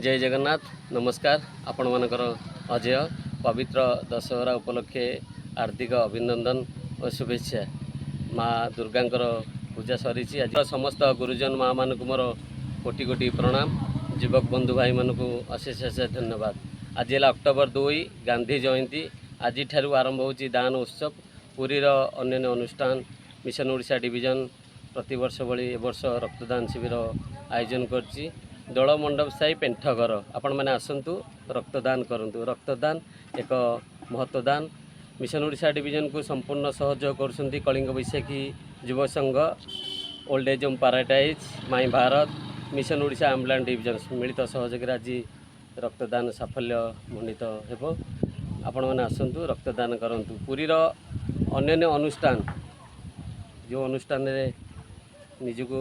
ଜୟ ଜଗନ୍ନାଥ। ନମସ୍କାର। ଆପଣମାନଙ୍କର ଅଜୟ। ପବିତ୍ର ଦଶହରା ଉପଲକ୍ଷେ ହାର୍ଦ୍ଦିକ ଅଭିନନ୍ଦନ ଓ ଶୁଭେଚ୍ଛା। ମା ଦୁର୍ଗାଙ୍କର ପୂଜା ସରିଛି ଆଜି। ସମସ୍ତ ଗୁରୁଜନ ମାଆମାନଙ୍କୁ ମୋର କୋଟି କୋଟି ପ୍ରଣାମ। ଯୁବକ ବନ୍ଧୁ ଭାଇମାନଙ୍କୁ ଅଶେଷ ଅଶେଷ ଧନ୍ୟବାଦ। ଆଜି ହେଲା ଅକ୍ଟୋବର 2, ଗାନ୍ଧୀ ଜୟନ୍ତୀ। ଆଜିଠାରୁ ଆରମ୍ଭ ହେଉଛି ଦାନ ଉତ୍ସବ। ପୁରୀର ଅନ୍ୟାନ୍ୟ ଅନୁଷ୍ଠାନ, ମିଶନ ଓଡ଼ିଶା ଡିଭିଜନ ପ୍ରତିବର୍ଷ ଭଳି ଏବର୍ଷ ରକ୍ତଦାନ ଶିବିର ଆୟୋଜନ କରିଛି। ଦୋଳ ମଣ୍ଡପ ସାହି, ପେଣ୍ଠଘର। ଆପଣମାନେ ଆସନ୍ତୁ, ରକ୍ତଦାନ କରନ୍ତୁ। ରକ୍ତଦାନ ଏକ ମହତ୍ତ୍ୱଦାନ। ମିଶନ ଓଡ଼ିଶା ଡିଭିଜନକୁ ସମ୍ପୂର୍ଣ୍ଣ ସହଯୋଗ କରୁଛନ୍ତି Kalinga Baishakhi Yuba Sangha, old age home paradise, my Bharat, mission Odisha ambulance division ମିଳିତ ସହଯୋଗରେ ଆଜି ରକ୍ତଦାନ ସାଫଲ୍ୟ ମଣ୍ଡିତ ହେବ। ଆପଣମାନେ ଆସନ୍ତୁ, ରକ୍ତଦାନ କରନ୍ତୁ। ପୁରୀର ଅନ୍ୟାନ୍ୟ ଅନୁଷ୍ଠାନ, ଯେଉଁ ଅନୁଷ୍ଠାନରେ ନିଜକୁ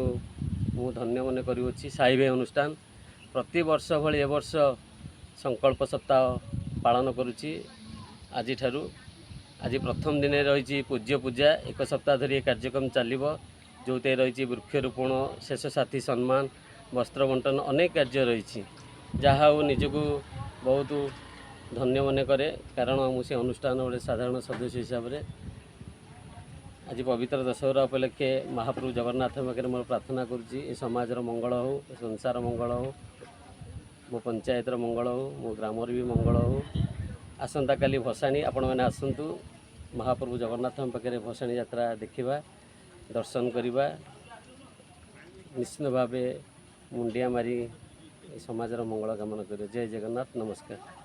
ମୁଁ ଧନ୍ୟ ମନେ କରୁଅଛି, ସାଇଭାଇ ଅନୁଷ୍ଠାନ ପ୍ରତିବର୍ଷ ଭଳି ଏବର୍ଷ ସଂକଳ୍ପ ସପ୍ତାହ ପାଳନ କରୁଛି ଆଜିଠାରୁ। ଆଜି ପ୍ରଥମ ଦିନରେ ରହିଛି ପୂଜ୍ୟ ପୂଜା। ଏକ ସପ୍ତାହ ଧରି ଏ କାର୍ଯ୍ୟକ୍ରମ ଚାଲିବ, ଯେଉଁଥିରେ ରହିଛି ବୃକ୍ଷରୋପଣ, ଶେଷ ସାଥୀ ସମ୍ମାନ, ବସ୍ତ୍ର ବଣ୍ଟନ, ଅନେକ କାର୍ଯ୍ୟ ରହିଛି। ଯାହା ହଉ, ନିଜକୁ ବହୁତ ଧନ୍ୟ ମନେ କରେ, କାରଣ ମୁଁ ସେ ଅନୁଷ୍ଠାନ ଗୋଟେ ସାଧାରଣ ସଦସ୍ୟ ହିସାବରେ। ଆଜି ପବିତ୍ର ଦଶହରା ଉପଲକ୍ଷେ ମହାପ୍ରଭୁ ଜଗନ୍ନାଥଙ୍କ ପାଖରେ ମୋର ପ୍ରାର୍ଥନା କରୁଛି, ଏ ସମାଜର ମଙ୍ଗଳ ହେଉ, ଏ ସଂସାର ମଙ୍ଗଳ ହେଉ, ମୋ ପଞ୍ଚାୟତର ମଙ୍ଗଳ ହେଉ, ମୋ ଗ୍ରାମର ବି ମଙ୍ଗଳ ହେଉ। ଆସନ୍ତାକାଲି ଭସାଣି। ଆପଣମାନେ ଆସନ୍ତୁ, ମହାପ୍ରଭୁ ଜଗନ୍ନାଥଙ୍କ ପାଖରେ ଭସାଣି ଯାତ୍ରା ଦେଖିବା, ଦର୍ଶନ କରିବା। ନିଶ୍ଚିତ ଭାବେ ମୁଣ୍ଡିଆ ମାରି ଏ ସମାଜର ମଙ୍ଗଳ କାମନା କରିବା। ଜୟ ଜଗନ୍ନାଥ। ନମସ୍କାର।